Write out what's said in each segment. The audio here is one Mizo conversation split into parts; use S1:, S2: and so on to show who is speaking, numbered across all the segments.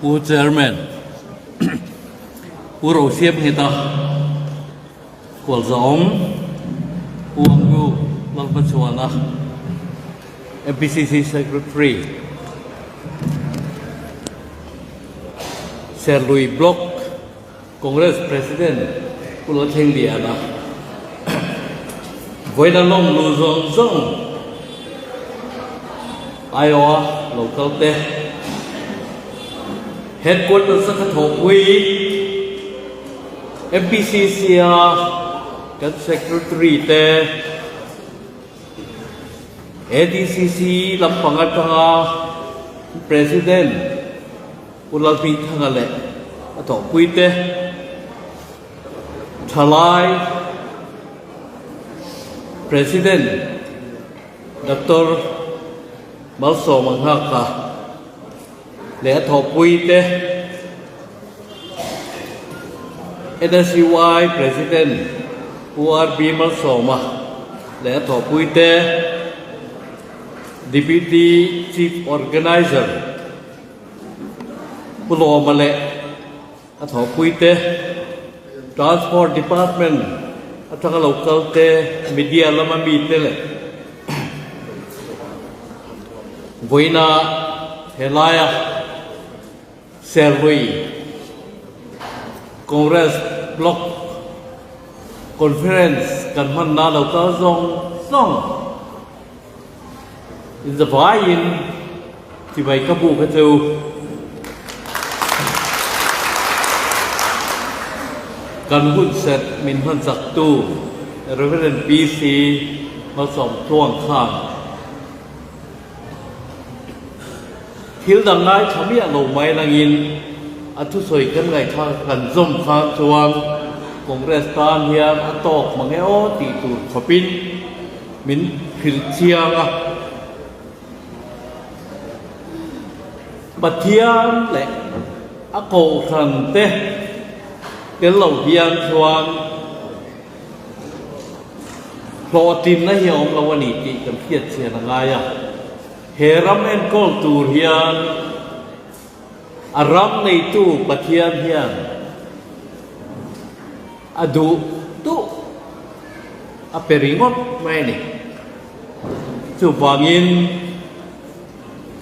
S1: Pu Chairman Pu Rosiamngeta Khualzawm Pu Andrew Lalhmachhuana MPCC Secretary Serlui Block Congress President Pu Lalthlengliana vawiina lawm lu zawng zawng aiawha lo kal te Headquarters a ka thawhpui MPCC a kan Secretary te ADCC lampang atanga President Pu Lalhmingthanga leh a thawhpuite thalai President Doctor Malsawma Nghaka leh a thawhpuite NSUI President Pu RB Malsawma leh a thawhpuite Deputy Chief Organiser Pu Lawma leh a thawhpuite, Transport Department atanga lo kal te, Media lama mite leh vawiina helaia Serlui Congress Block Conference kan hmanna lo kal zawng zawng Inzavaiin chibai ka bu kha chu kan hun set min hman chak tu Reverend PC Malsawm Tluang khan thil dang ngaithla miah lo mai langin a thusawi kan ngaihthla kan zawm khan chuan Congress tan hian a tawk mange aw tih tur khawpin Min hrilh chiang a, Pathian leh a kohhran te tel lo hian chuan hlawhtlinna hi a awm lo a ni tih kan hriat chian a ngai a. He ram enkawl tur hian a ram neitu Pathian hian A duh duh a pe ringawt mai a ni. Chuvangin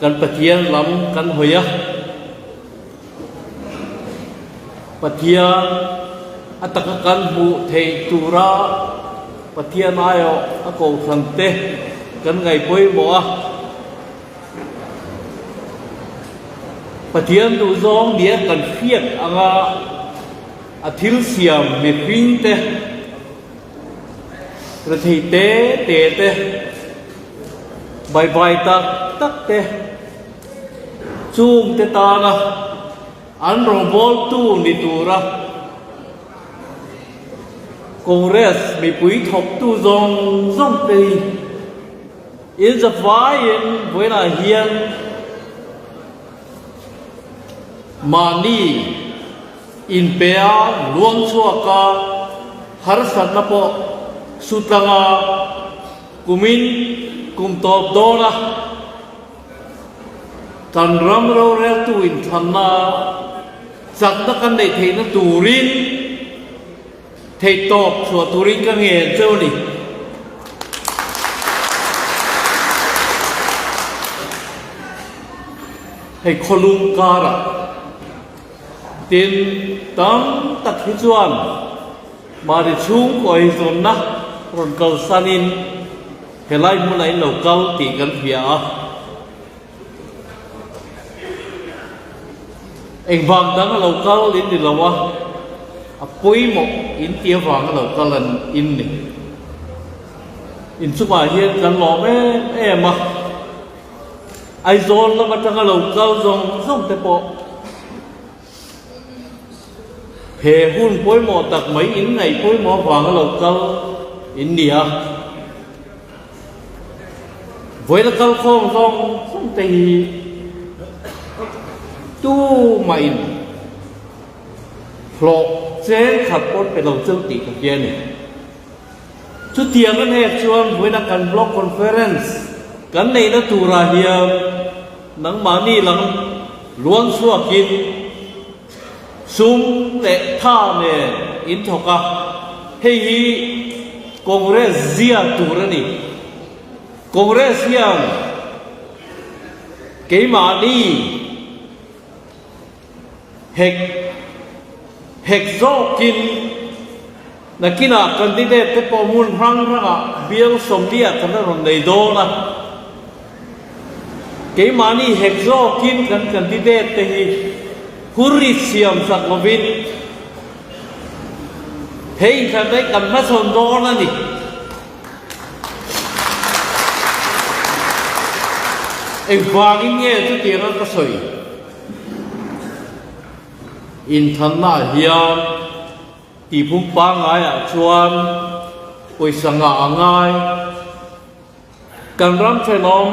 S1: kan Pathian lam kan hawi a, Pathian a taka kan hmuh theih tura Pathian aiawh a kohhran te kan ngaih pawimawh a, Pathian duhzawng nia kan hriat anga, A thil siam mihring te, rethei te te te, baivai tak tak te, chung te tana an rawngbawltu ni tura Congress mipui thawktu zawng zawng te hi inzavaiin vawiinah hian mahni Inpea luang chhuaka harsatna pawh sutlanga kumin kum tawp dawna kan ram roreltu inthlanna chakna kan neih theihna turin theihtawp chhuah turin ka ngen cheu a ni. Hei khawlung karah. Tin, tam tak hi chuan mahni chhungkaw eizawnna rawn kalsanin helai hmunah in lo kal tih kan hria a. Engvang dang a lo kal in ni lo a, a pawimawh in tih avang a lo kal an in ni. Inchungah hian kan lawm em em a. Aizawl lam atanga lo kal zawng zawng te pawh he hun pawimawh tak mai in ngaih pawimawh avanga lo kal in ni a. Vawiina kal khawm zawng zawng te hi tumah in hlawh cheng khat pawn pe lo cheu tih ka hria a ni. Chutiang a hnek chuan vawiina kan Block Conference kan neihna turah hian nangmahni lang Luang chhuakin sum leh tha nen in thawk a, hei hi Congress zia tur a ni. Congress hian keimahni hek hek zawkin nakinah candidate te pawh hmun hrang hrangah bial sawmliah kan la rawn nei dawn a. Keimahni hek zawkin kan candidate te hi hurri siam sak lovin he inthlan daih kan hmachhawn dawn a ni. Engvangin nge chutianga ka sawi? Inthannaah hian tihphung pangngaiah chuan pawisa ngah a ngai. Kan ram thenawm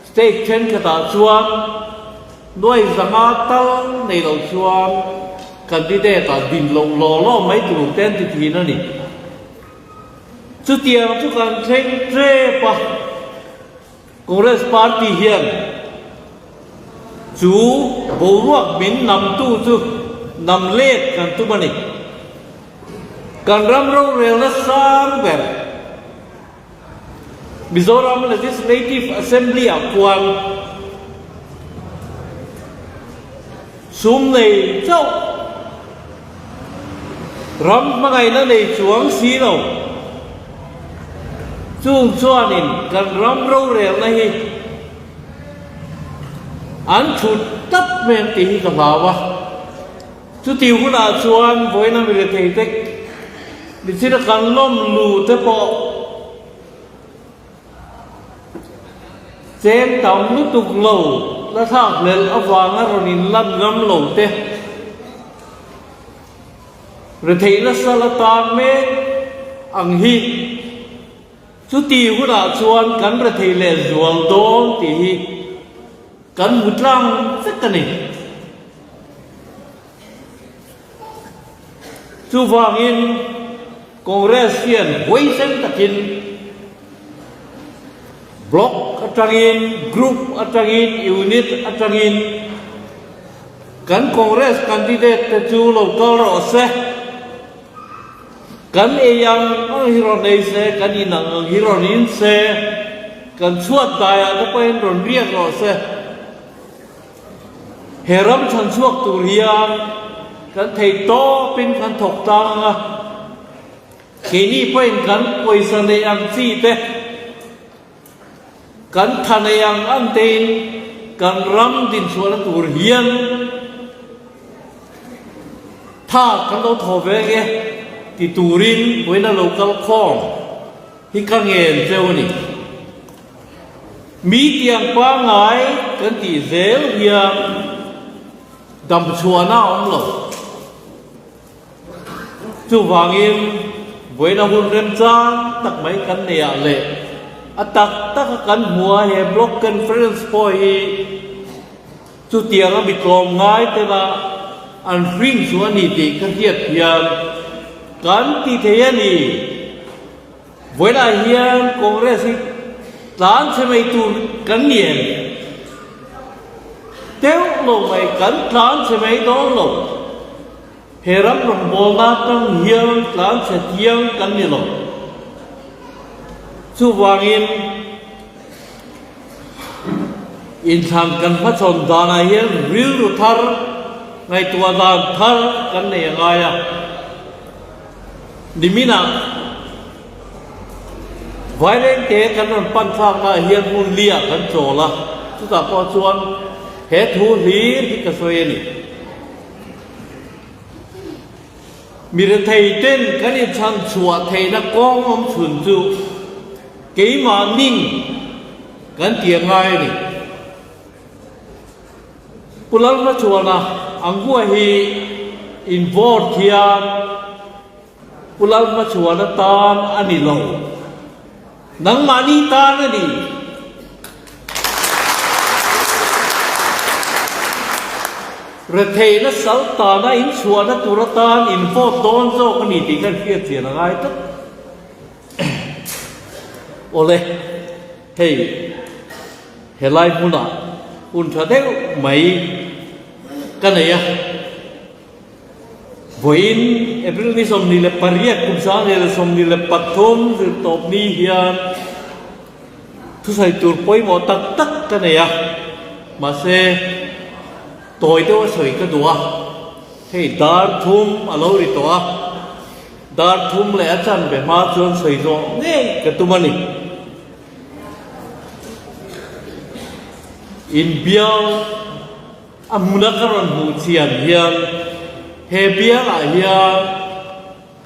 S1: state thenkhatah chuan nuai zanga tal nei lo chuan candidate ah din loh law law mai tur te an ti thin a ni. Chutiang chu kan thleng tep a, Congress party hian chu boruak min namtu chu nam let kan tum a ni. Kan ram rorelna sang ber Mizoram Legislative Assembly ah khuan sum nei chauh ram hmangaihna nei chuang si lo chung chuanin kan ram rorelna hi an thut tlat mai ang tih hi ka hlau a. Chuti hunah chuan vawiina mi rethei te michina kan lawm lu te pawh cheng tam lutuk lo la thlak hlelh avanga rawn in lan ngam lo te rethei nasa la tan mek ang hi chuti hunah chuan kan rethei leh zual dawn tih hi Kan hmu tlang vek a ni. Chuvangin Congress hian huaisen takin Block atangin, Group atangin, Unit atangin kan Congress candidate te chu lo kal rawh se. Kan ei ang ang hi rawn ei se, kan in ang ang hi rawn in se, kan chhuat daiah te pawhin rawn riak rawh se. He ram chhan chhuak tur hian kan thei tawpin kan thawk tlang ang a, keini pawhin kan pawisa neih ang chi te, Kan tha nei ang ang tein kan ram dinchhuahna tur hian tha kan lo thaw ve nge ti turin vawiina lo kal khawm hi ka ngen cheu a ni. Mi tiang pangngai kan tih zel hian damchhuahna a awm lo. Chuvangin, vawiina hun remchang tak mai kan nei ah leh a tak tak a kan hmu a, he Block Conference pawh hi chutianga mi tlawm ngai tena an hring chu a ni tih ka hriat hian kan ti thei a ni. Vawiinah hian Congress hi tlan chhe mai tur kan ni em? Deuh lo mai, kan tlan chhe mai dawn lo. He ram rawngbawlna atang hian tlan chhe thiang kan ni lo. Chuvangin inthlan kan hmachhawn danah hian rilru thar, ngaihtuah dan thar kan nei a ngai a. Niminah Vairengte kan rawn pan thlaknaah hian hmun liah kan chawl a, chutah pawh chuan he thu hlir hi ka sawi a ni. Mi rethei ten kan inchhan chhuah theihna kawng awm chhun chu keimah ning kan ti a ngai a ni. Pu Lalhmachhuana Angua hi in vote hian Pu Lalhmachhuana tan a ni lo. Nangmahni tan a ni. Retheihna sal tana in chhuahna tur atan in vote dawn zawk a ni tih khan hriat chian a ngai tlat. Awle, hei helai hmunah hun tha deuh mai. ka nei a. Vawiin April ni 28 kum 2023 zirtawp ni hian thusawi tur pawimawh tak tak ka nei a, mahse tawi deuh a sawi ka duh a, hei dar thum a lo ri tawh a, dar thum leh a chanve hma chuan sawi zawh ngei ka tum a ni. Inbial. A hmuna ka rawn hmuh chian hian he bialah hian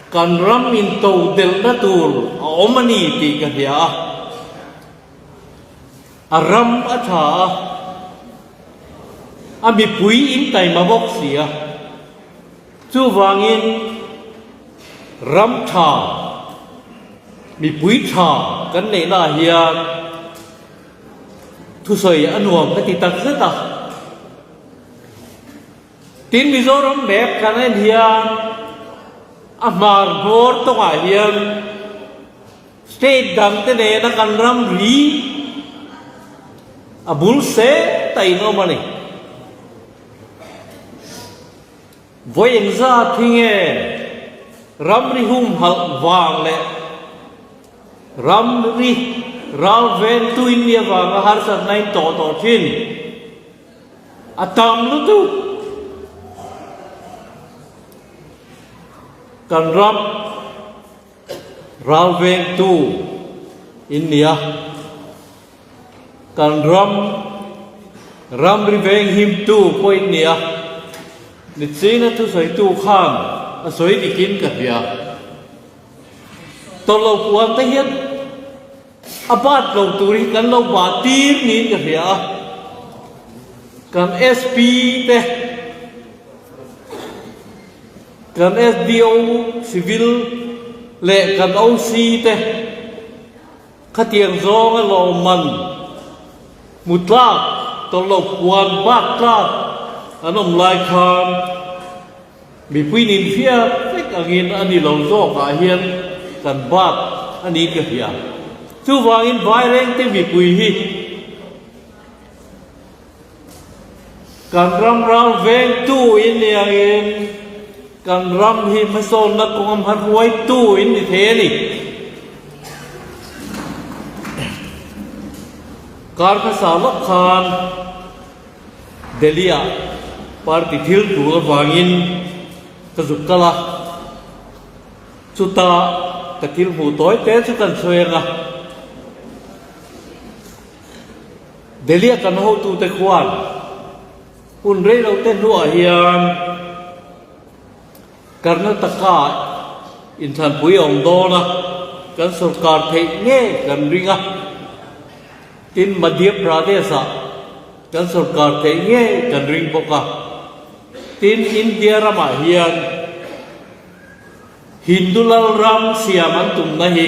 S1: kan ram into delhna tur a awm a ni tih ka hria a. A ram a tha a, a mipui in taima bawk si a. Chuvangin ram tha, mipui tha kan neihnaah hian, Thusawi a nuam ka ti tak zet a. Tin Mizoram map kan en hian a hmar hmawr tawngah hian state dang te nena kan ram ri a bul se ta in awm a ni. Vawi engzat hi nge ramri humhalh vang leh Ramri ral ventu in mi avanga harsatna in tawh tawh thin a tam lutuk. Kan ram ral vengtu in nia, kan ram ramri venghimtu pawh in nia, Nichina thusawitu khan a sawi dikin ka hria. Tawlh lo puan te hian a bat lo tur hi kan lo bah tir niin ka hria a, kan SP te, kan SDO civil leh kan OC te khatiang zawnga lawmman hmu tlak tawlh lo puan bat tlak an awm lai khan Mipui nin hriat vek angin a ni lo zawkah hian kan bat a ni ka hria. Chuvangin Vairengte mipui hi kan ram ral vengtu in ni angin kan ram hi hmasawnna kawng a hmahruaitu in ni thei a ni. Kar hmasa lawk khan. Delhi-ah party thil tur avangin ka zuk kal a, chuta ka thil hmuh tawi te chu kan sawi ang a. Delhi-a kan hotute khuan hun rei lo te hnuah hian Karnataka inthlanpui a awm dawn a, kan sorkar theih ngei kan ring a. Tin, Madhya Pradesh-ah kan sorkar theih ngei kan ring bawk a. Tin, India ramah hian Hindu lal ram siam an tumna hi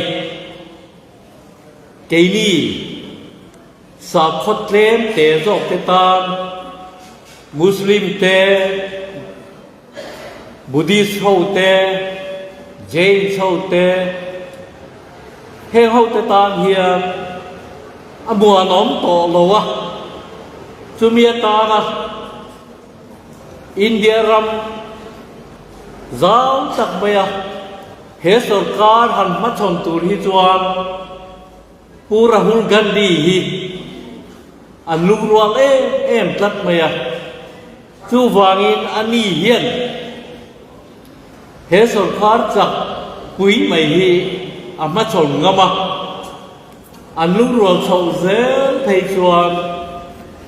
S1: keini sakhaw tlem te zawk te tan Muslim te, Buddhist ho te, Jains ho te, heng ho te tan hian a muanawm tawh lo a, chumi atana India ram zau tak maia he sorkar han hmachhawn tur hi chuan Pu Rahul Gandhi hi an lungrual em em tlat mai a. Chuvangin a ni hian he sorkar chak pui mai hi a hmachhawn ngam a, an lungrual chhoh zel phei chuan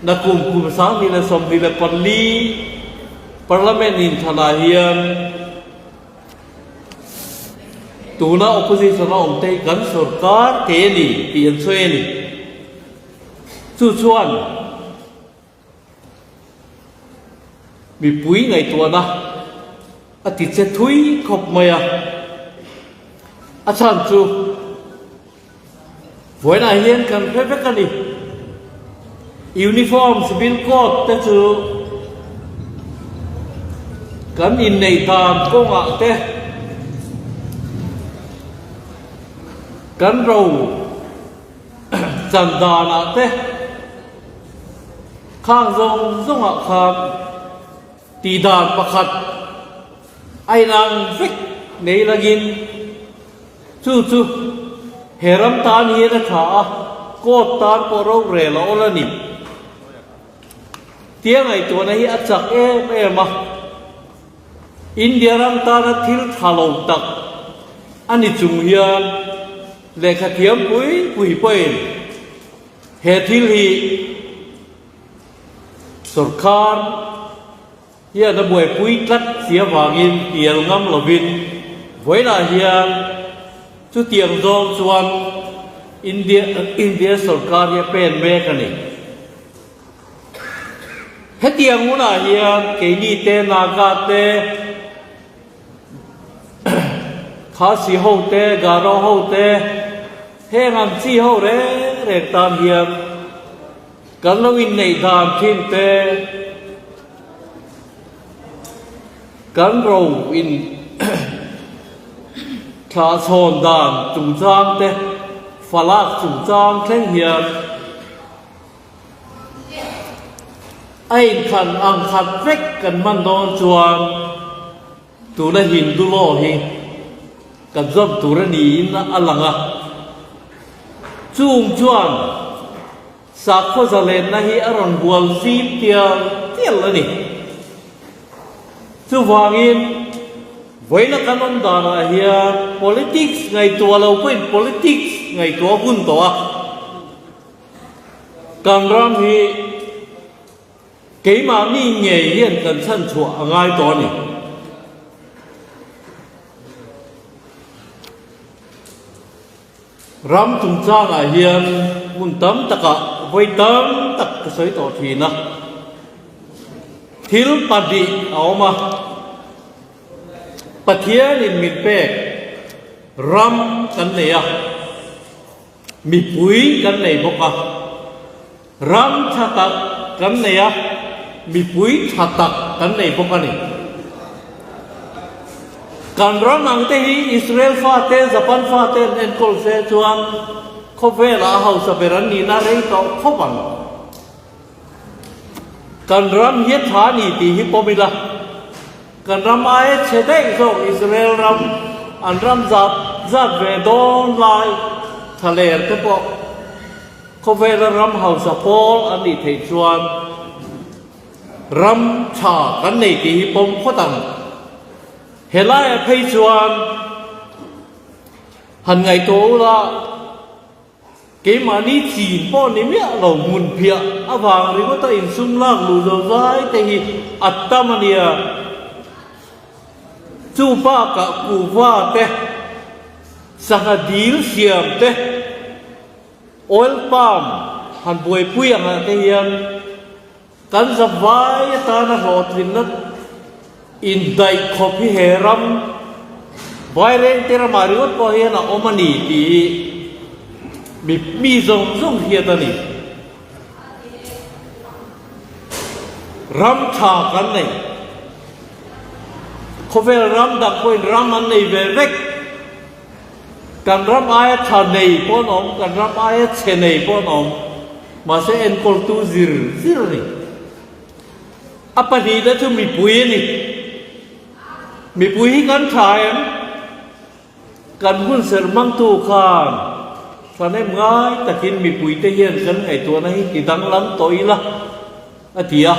S1: nakum kum 2024 Parliament inthanah hian tuna opposition a awm te hi kan sorkar thei a ni tih an sawi a ni. Chu chuan. Mipui ngaihtuahna a ti che thui khawp mai a, a chhan chu vawiinah hian kan hre vek a ni. Uniform civil code te chu kan inneih dan kawngah te kan ro chan danah te, Khang zawng zawngah khan Tihdan pakhat a inang vek nei langin chu chu he ram tan hian a tha a, court tan pawh rorel a awl a ni. Tia ngaihtuahna hi a chak em em a, India ram tana thil tha lo tak a ni chung hian lehkha thiam pui pui pawhin he thil hi Sorkar hian a buaipui tlat si avangin pial ngam lovin vawiinah hian chutiang zawng chuan India India sorkar hi a pen mek a ni. Hetiang hunah hian keini te Naga te, Khasi ho te, Garo ho te, heng ang chi ho reng reng tan hian Kan lo inneih dan thin te, kan ro in thlahchhawn dan chungchang te, falak chungchang thleng hian a inkhan ang khat vek kan hman dawn chuan tuna Hindu law hi kan zawm tur a niin a lang a. Chung chuan Sakhaw zalenna hi a rawn bual zim tial tial a ni. Chuvangin, vawiina kan awm danah hian politics ngaihtuah lo pawhin politics ngaihtuah hun tawh a. Kan ram hi keimahni ngei hian kan chhanchhuah a ngai tawh a ni. Ram chungchangah hian hmun tam takah vawi tam tak ka sawi tawh thin a, thil pahnih a awm a, Pathianin min pek ram kan nei a, mipui kan nei bawk a, ram tha tak kan nei a, mipui tha tak kan nei bawk a ni. Kan ram ang te hi Israel fate, Japan fate an enkawl se chuan khawvelah a hausa ber an nihna rei tawh khawp ang. Kan ram hi a tha a ni tih hi pawm ila, kan ram aia chhe daih zawk Israel ram an ram zat zat ve dawn lai thaler te pawh khawvela ram hausa pawl an nih theih chuan Ram tha kan nei tih hi pawm phawt ang. Helaiah phei chuan han ngaihtuah ula, keimahni chin pawh ni miah lo hmun phiah avang ringawta insum lak luh zo zai te hi a tam a nia. Chu bakah kuhva te, sangha dil siam te, Oil palm han buaipui angah te hian kan zavai atana hlawhtlinna indaih khawp hi he ram Vairengte ramah ringawt pawh hian a awm a ni tih hi mi mi zawng zawng hriat a ni. Ram tha kan nei. Khawvel ram dang pawhin ram an nei ve vek. Kan ram aia tha nei pawh an awm, kan ram aia chhe nei pawh an awm. Mahse enkawltu zir zir a ni. A pahnihna chu mipui a ni. Mipui hi kan tha em? Kan hun serh hmangtu khan thahnem ngai takin mipuite hian kan ngaihtuahna hi ti danglam tawh ila a ti a,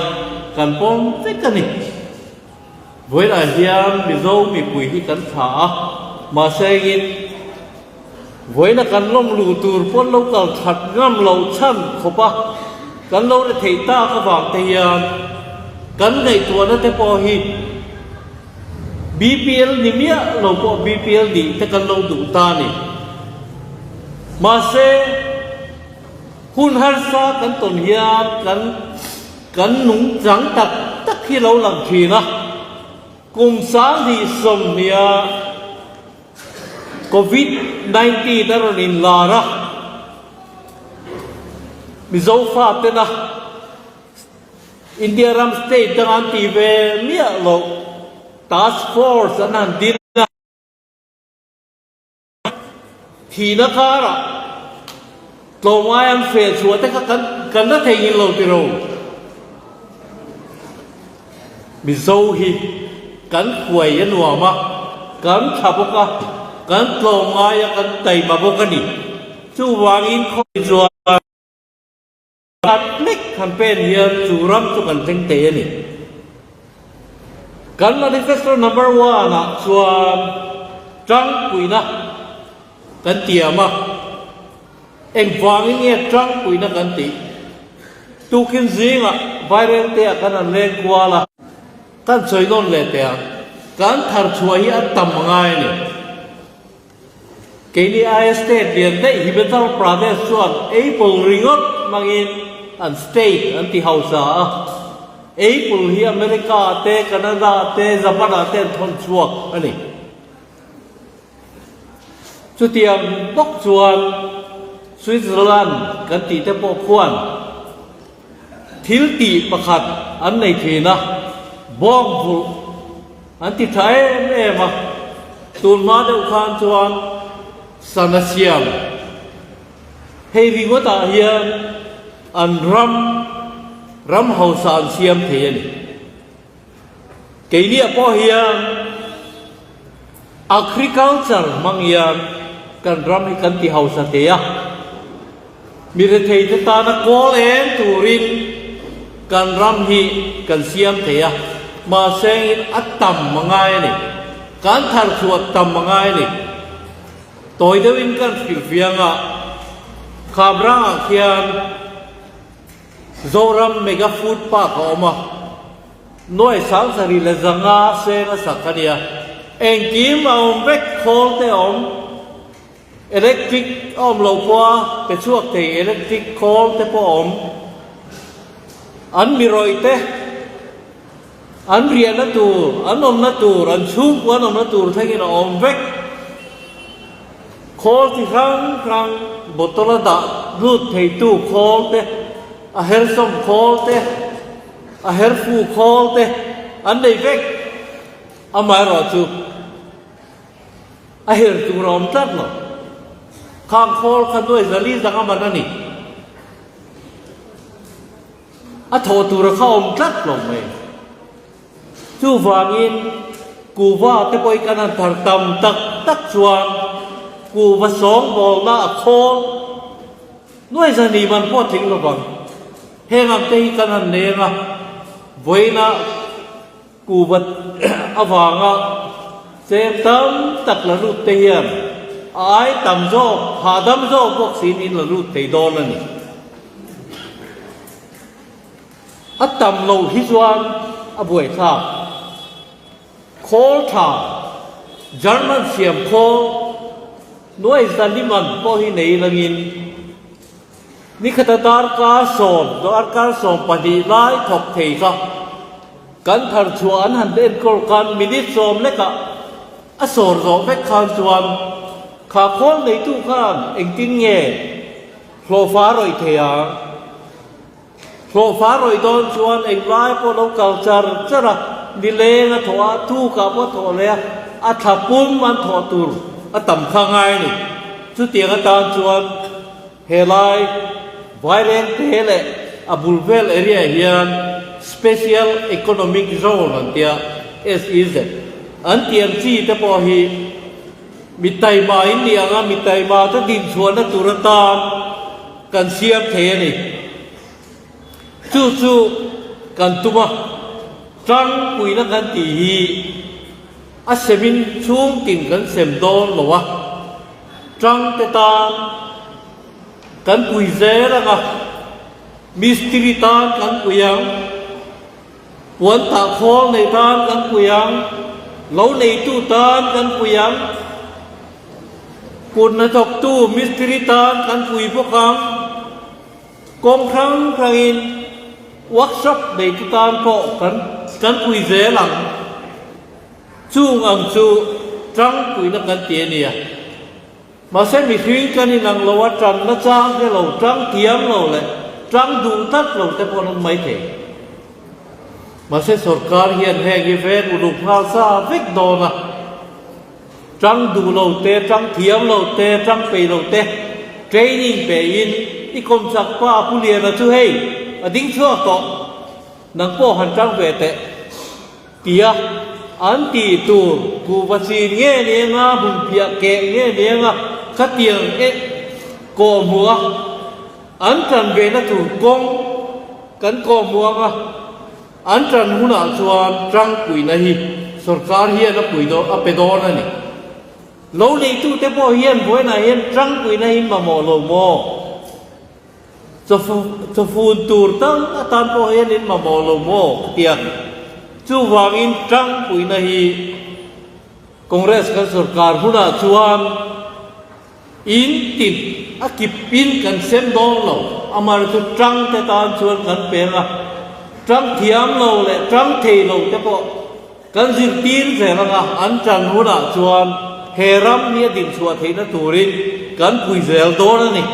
S1: kan pawm vek a ni. Vawiinah hian Mizo mipui hi kan thla a, mahse engin vawiina kan lawm luh tur pawn lo kal that ngam loh chhan khawp a, kan lo re theih tak avang te hian kan ngaihtuahna te pawh hi BPL ni miah lo pawh BPL nih te kan lo duh ta a ni. Mahse hun harsa kan tawn hian kan. Kan nungchang tak tak hi lo lang thin a, kum 2020 Covid 19 a rawn inlar a, Mizo fatena India ram state danga an tih ve miah loh task force an han din a. Thihna karah tlawmngai an feh chhuah te kha kan kan la theihnghilh lo tiro. Mizo hi kan huai a nuam a, kan tha bawk a, kan tlawmngai a, kan taima bawk a ni. Chuvangin khawi chuan khat lek han pen hian chu ram chu kan thleng thei a ni. Kan manifesto number one ah chuan tangpuina kan tiam a, engvangin nge tangpuina kan tih? Tukin zingah Vairengte ah kan han leng kual a. Kan sawi nawn leh teh ang, kan thar chhuah hi a tam ngai a ni. Keini aia state lian daih Himachal Pradesh chuan Apple ringawt hmangin an state an ti hausa a. Apple hi America ah te, Canada ah te, Japan ah te an thawn chhuak a ni. Chutiang bawk chuan Switzerland kan tih te pawh khuan thil tih pakhat an nei thin a, bawng vulh an ti tha em em a, tun hma deuh khan chuan sana siam hei ringawtah hian an ram ram hausa an siam thei a ni. Keiniah pawh hian agriculture hmang hian kan ram hi kan ti hausa thei a, mi retheite tana kawl eng turin kan ram hi kan siam thei a, mahse in a tam a ngai a ni, kan thar chhuah tam a ngai a ni. Tawi deuhin kan hrilhfiang a, Khamrangah khian Zoram Mega Food Park a awm a, nuai 7500 seng a sak a nia. Engkim a awm vek, khawl te a awm, electric a awm loh pawh a pe chhuak thei electric khawl te pawh a awm. An mi rawih te, an riahna tur, an awmna tur, an chhungkua an awmna tur thlengin a awm vek. Khawl chi hrang hrang bottle a dah lut theitu khawl te, a hersawm khawl te, a herfu khawl te an nei vek. Amaherawhchu a her tur a awm tlat lo. Khang khawl kha nuai zali zanga man a ni. A thawh tur a kha awm tlat lo mai. Chuvangin kuhva te pawh hi kan han thar tam tak tak chuan kuhva sawngbawlna a khawl nuai zan ih man pawh a tling lovang. Heng ang te hi kan han leng a, vawiina kuhva avanga cheng tam tak la lut te hian a ai tam zawk, hahdam zawk bawk siin in la lut thei dawn a ni. A tam lo hi chuan a buaithlak. Khawl tha, German siam khawl, nuai zaliman pawh hi nei langin nikhata darkar sawm, darkar 12 lai thawk thei kha kan thar chhuah an han enkawl khan minute sawm lekah a sawr zawh vek khan chuan kha khawl neitu khan engtin nge hlawhfa rawih thei ang? Hlawhfa rawih dawn chuan englai pawh lo kal char char a, nileng a thawh a, tukah pawh a thawh leh a, a thla pum an thawh tur a tam kha ngai a ni. Chutiang atan chuan helai Vairengte leh a bul vel area hian Special Economic Zone an tia, SEZ, an tiang chi te pawh hi mi taima in ni ang a, mi taima te dinchhuahna tur atan Kan siam thei a ni. Chu chu kan tum a, tangpuina kan tih hi a semin chhung tin kan sem dawn lo a, tangte tan kan pui zel ang a, mistiri tan kan pui ang, puan tah khawl nei tan kan pui ang, lo neitu tan kan pui ang, Kut hnathawktu mistiri tan kan pui bawk ang. Kawng hrang hrangin workshop neitu tan pawh kan kan pui zel ang. Chung ang chu tangpuina kan ti a nia. Mahse mihring kan inang lo a, tan na chang hre lo, tang thiam lo leh tang duh tlat lo te pawh an awm maithei. Mahse sorkar hian heng hi ven uluk nghal sa vek dawn a. Tang duh lo te, tang thiam lo te, tang peih lo te training pe in i kawmchak pa Pu Liana chu hei a ding chhuak tawh, nang pawh han tang ve teh. Tia an tih tur kuhva chin nge ni anga hmun piah keh nge ni anga khatiang e kawhhmuh a an tan ve na tur kawng kan kawhhmuh anga an tan hunah chuan tangpuina hi sorkar hian a pui dawn a pe dawn a ni. Lo neitute pawh hian vawiinah hian tangpuina hi mamawh lo maw? Chawfun tur tal atan pawh hian in mamawh lo maw ka ti a. Chuvangin tangpuina hi Congress kan sorkar hunah chuan in tin a kip in kan sem dawn lo. Amar chu tang te tan chuan kan peng a, tang thiam lo leh tang thei lo te pawh kan zirtir zel anga an tan hunah chuan he ram hi a dinchhuah theihna turin kan pui zel dawn a ni.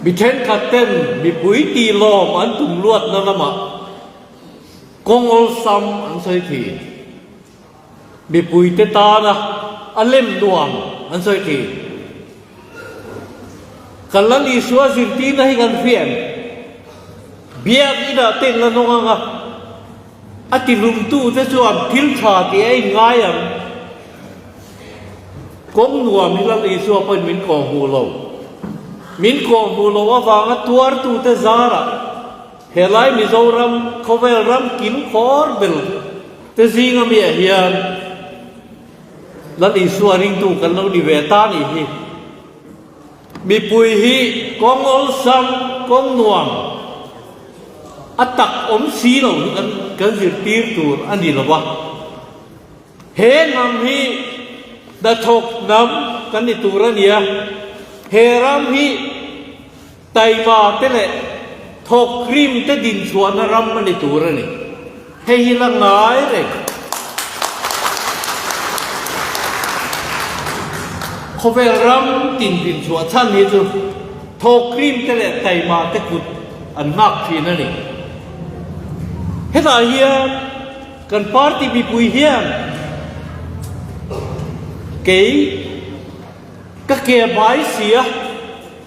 S1: Mi thenkhat ten mipui tih lawm an tum luatna lamah kawng awlsam an sawi thin. Mipuite tana a lem nuam an sawi thin. Kan Lal Isua zirtirna hi kan hria em? Biak inah te in la nawng ang a, a tihlumtute chuan thil tha tih a inngai ang. Kawng nuam hi Lal Isua pawhin min kawhhmuh lo. Min kawhhmuh loh avanga tuartute zarah helai Mizoram khawvel ram kilkhawr ber Te zinga miah hian Lal Isua ringtu kan lo ni ve ta nih hi. Mipui hi kawng awlsam, kawng nuam a tak awm si lo hi kan kan zirtir tur a ni lo va. He hnam hi hnathawk hnam kan ni tur a ni a, he ram hi Taima te leh thawk rim te din chhuahna ram a ni tur a ni. Hei hi la ngai reng. Khawvel ram tin din chhuah chhan hi chu thawk rim te leh taima te kut an nghak thin a ni. Hetah hian kan party mipui hian kei ka ke bai sia.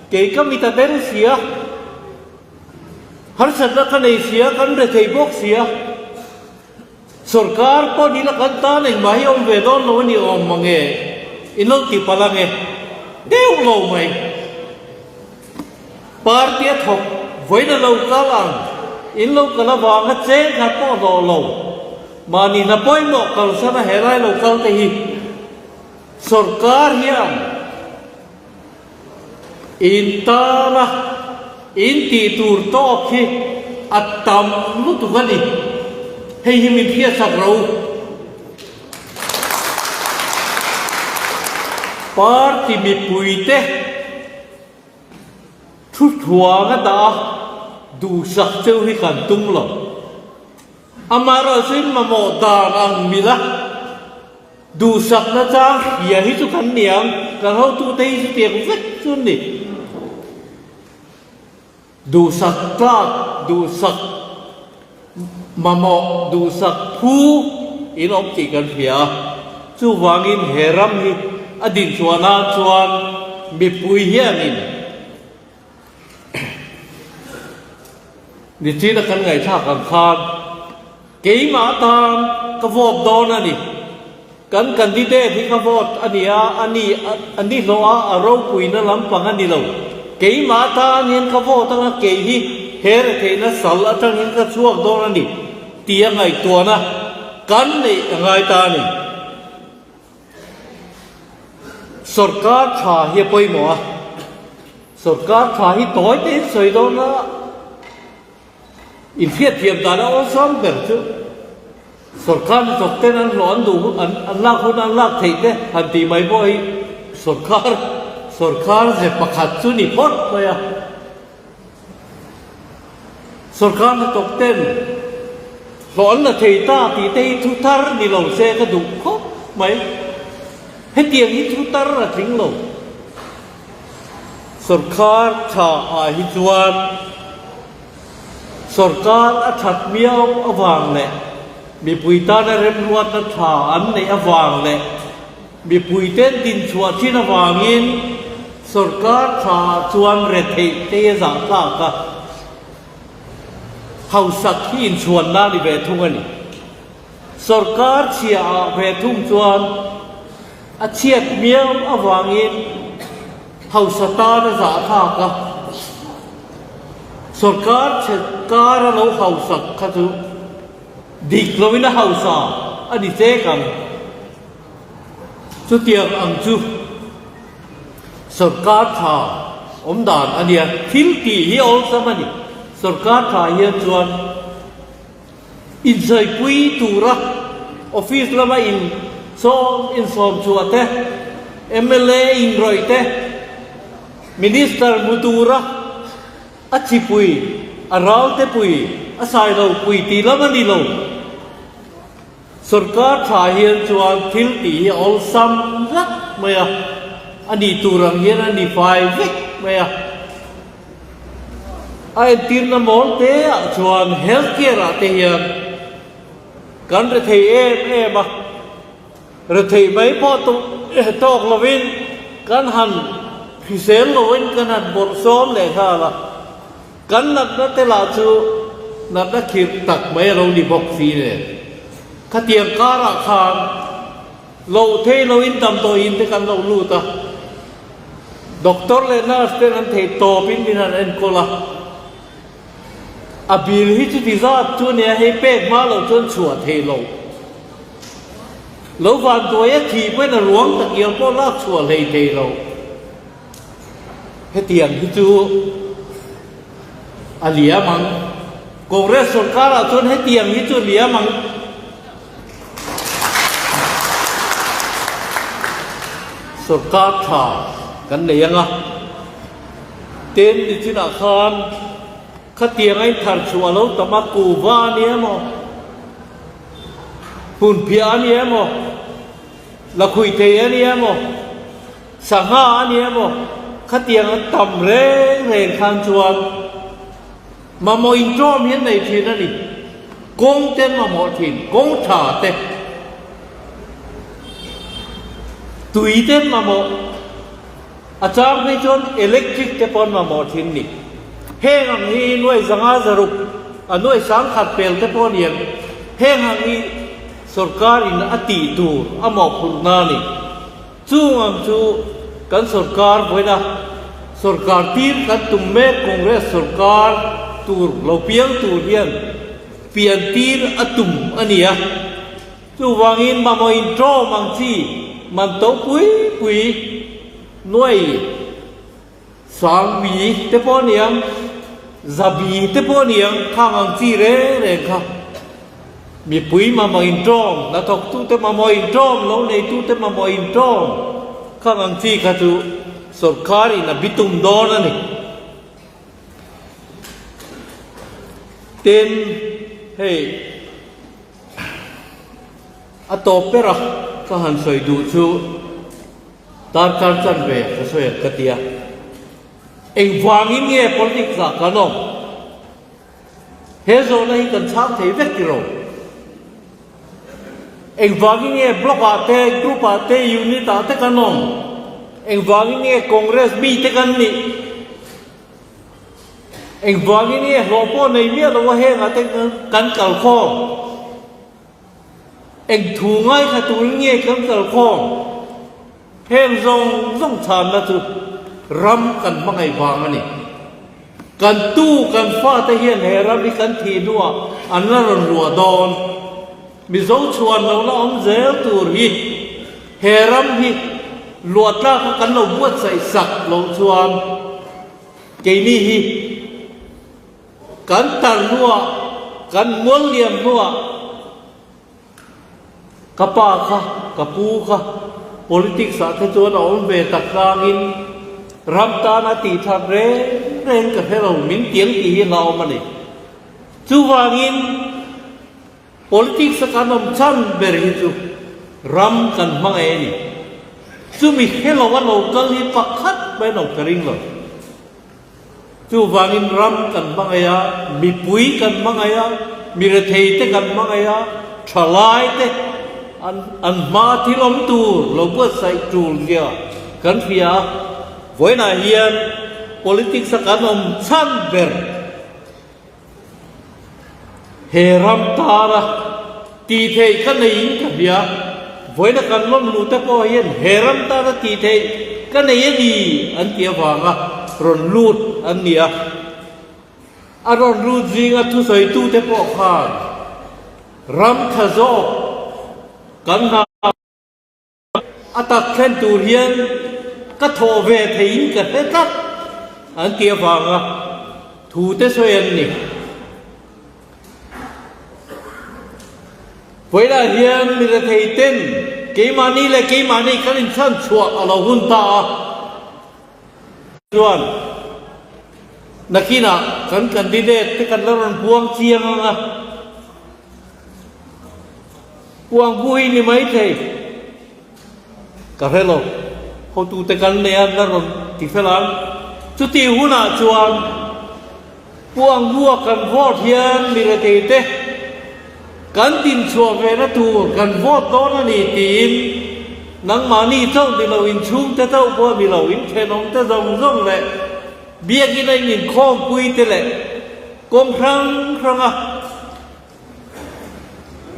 S1: Kei ka mit a tel sia, harsatna ka nei sia, kan re thei bawk sia. Sorkar pawh ni la kan tan engmah hi awm ve dawn lo a ni awm mange, in lo ti palh ange deuh lo mai. Party a thawk vawiin a lo kal ang, in lo kal avanga cheng khat pawh hlawh lo, mahni hna pawimawh kalsan a helai lo kal te hi sorkar hian, In tana in tih tur tawk hi a tam lutuk a ni. Hei hi min hriatsak ro. Party mipuite thu thuanga dah a duhsak cheu hi kan tum lo. Amaherawhchu in mamawh dan ang mila. Duhsakna chang hria hi chu kan ni ang, kan hotute hi chutiang vek chu an ni. Duhsak tlak, duhsak mamawh, duhsak phu in awm tih kan hria a. Chuvangin he ram hi a dinchhuah nan chuan mipui hianin Nichina kan ngaihthlak ang khan keimah tan ka vote dawn a ni. Kan candidate hi ka vote a ni a, a ni a ni hlawh a, a ropuina lampang a ni lo. Keimah tan hian ka vote anga kei hi he retheihna sal atang hian ka chhuak dawn a ni tia ngaihtuahna kan neih a ngai ta a ni. Sorkar tha hi a pawimawh a, sorkar tha hi tawi te in sawi dawn a, inhriatthiam dan a awlsam ber chu sorkar hnathawk ten an hlawh an duh an an lak hun an lak theih te han tih mai pawh hi sorkar sorkar ze pakhat chu ni phawt mai a. Sorkar hnathawk ten hlawh an la thei ta tih te hi thu thar ni lo se ka duh khawp mai. Hetiang hi thu tar a tling lo. Sorkar tha ah hi chuan sorkar a that miau avang leh mipui tana remruatna tha an neih avang leh Mipui ten dinchhuah thin avangin sorkar tha ah chuan retheih te a zah tlak a. Hausak hi inchhuanna a ni ve thung a ni. Sorkar chhia ah ve thung chuan a chhiat miau avangin hausa tan a zah thlak a. Sorkar chhe kar a lo hausak kha chu dik loin a hausa a ni chek ang. Chutiang ang chu sorkar tha awm dan a nia. Thil tih hi awlsam a ni. Sorkar tha hian chuan insaipui tura office lama in sawm insawm chhuah te, mla inrawih te, minister hmu tura a chipui, a ralte pui, a sailo pui tih lam a ni lo. Sorkar tha hian chuan thil tih hi a awlsam vek mai a, a nih tur ang hian a ni fai vek mai a. A entirna mawl te ah chuan health care ah te hian kan rethei em em a, rethei mai pawh tawk lovin kan han hrisel lovin kan han bawrhsawm leh nghal a. Kan natna te lah chu natna khirh tak mai a lo ni bawk si nen. Khatiang karah khan loh thei loin damdawiin te kan lo lut a, doctor leh nurse ten an theih tawpin min han enkawl a. A bill hi chuti zat chu nia hei pek hma loh chuan chhuah thei lo. Lo vanduai a thih pawhin a ruang takial pawh lak chhuah hlei thei lo. Hetiang hi chu a liam ang. Congress sorkarah chuan hetiang hi chu a liam ang. Sorkar tha kan nei ang a. Tin nichinah khan khatiang a inthar chhuah lo tam a, kuva a ni emaw, hmunphiah a ni emaw, lakhuihthei a ni emaw, Sangha a ni emaw khatiang a tam reng reng khan chuan mamawh inṭawm hian nei ṭhin a ni. Kawng te an mamawh ṭhin, kawng ṭha te, tui te an mamawh, a chang phei chuan electric te pawh an mamawh ṭhin ni. Heng ang hi nuai zanga zaruk a nuai sangkhat pel te pawh a ni ang. Heng ang hi sorkar in a tih tur a mawhphurhna a ni. Chung ang chu kan sorkar vawiina sorkar tir kan tum mek Congress sorkar tur lo piang tur hian pian tir a tum a ni a. Chuvangin mamawh intawm ang chi man to pui pui nuai Sangbi te pawh a ni ang, Zabi te pawh a ni ang, khang ang chi reng reng kha mipui mamawh intawm, hnathawktute mamawh intawm, lo neitute mamawh intawm, khang ang chi kha chu sawrkharin a bitum dawn a ni. Tin, hei a tawp ber a ka han sawi duh chu, Darkar chanve ka sawi ang ka ti a. Engvangin nge politics ah kan awm? He zawhna hi kan chhang thei vek tiro. Engvangin nge block ah te, group ah te, unit ah te kan awm? Engvangin nge Congress mi te kan nih? Engvangin nge hlawh pawh nei miah lo a heng ah te kan kalkhawm? Eng thu ngaithla turin nge kan kal khawm? Heng zawng zawng chhanna chu ram kan hmangaih vang a ni. Kan tu kan fate hian he ram hi kan thih hnuah an la rawn ruah dawn. Mizo chhuan lo la awm zel tur hi he ram hi luah tlaka kan lo buatsaih sak loh chuan keini hi Kan tar hnuah, kan mual liam hnuah ka pa kha, ka pu kha politics ah te chuan a awm ve tak tlangin ram tana tih that reng reng ka hre lo, min tiang tih hi a awm a ni. Chuvangin politics a kan awm chhan ber hi chu ram kan hmangaih a ni. Chumi hre lo a lo kal hi pakhat mai an awm ka ring lo. Chuvangin ram kan hmangaih a, mipui kan hmangaih a, mi retheite kan hmangaih a, thalaite an an hma thil awm tur lo buatsaih tul zia kan hria a. Vawiinah hian politics a kan awm chhan ber. He ram tara tih theih ka neiin ka hria. Vawiina kan lawm luh te pawh hian he ram tana tih theih ka nei a ni an tih avanga rawn lut an ni a. A rawn lut zinga thusawitute pawh khan ram tha zawk kan hna a tak thlen tur hian ka thawh ve theiin ka hre tlat an tih avanga thu te sawi an ni. Vawilah hian mi rethei ten keimahni leh keimahni kan inchhan chhuah a lo hun ta a. Chuan nakinah kan candidate te kan la rawn puang chiang ang a, puang bu hi ni maithei ka hre lo, hotute kan nei a an la rawn ti fel ang. Chutih hunah chuan puang bua kan vote hian mi rethei te kan dinchhuah ve na tur kan vote dawn a ni tiin nangmahni chauh ni lo inchhungte chauh pawh ni lo inthenawmte zawng zawng leh biakina in inkhawmpuite leh kawng hrang hranga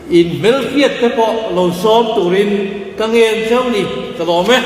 S1: in hmelhriatte pawh lo sawm turin ka ngen chauh ni ka lawm e.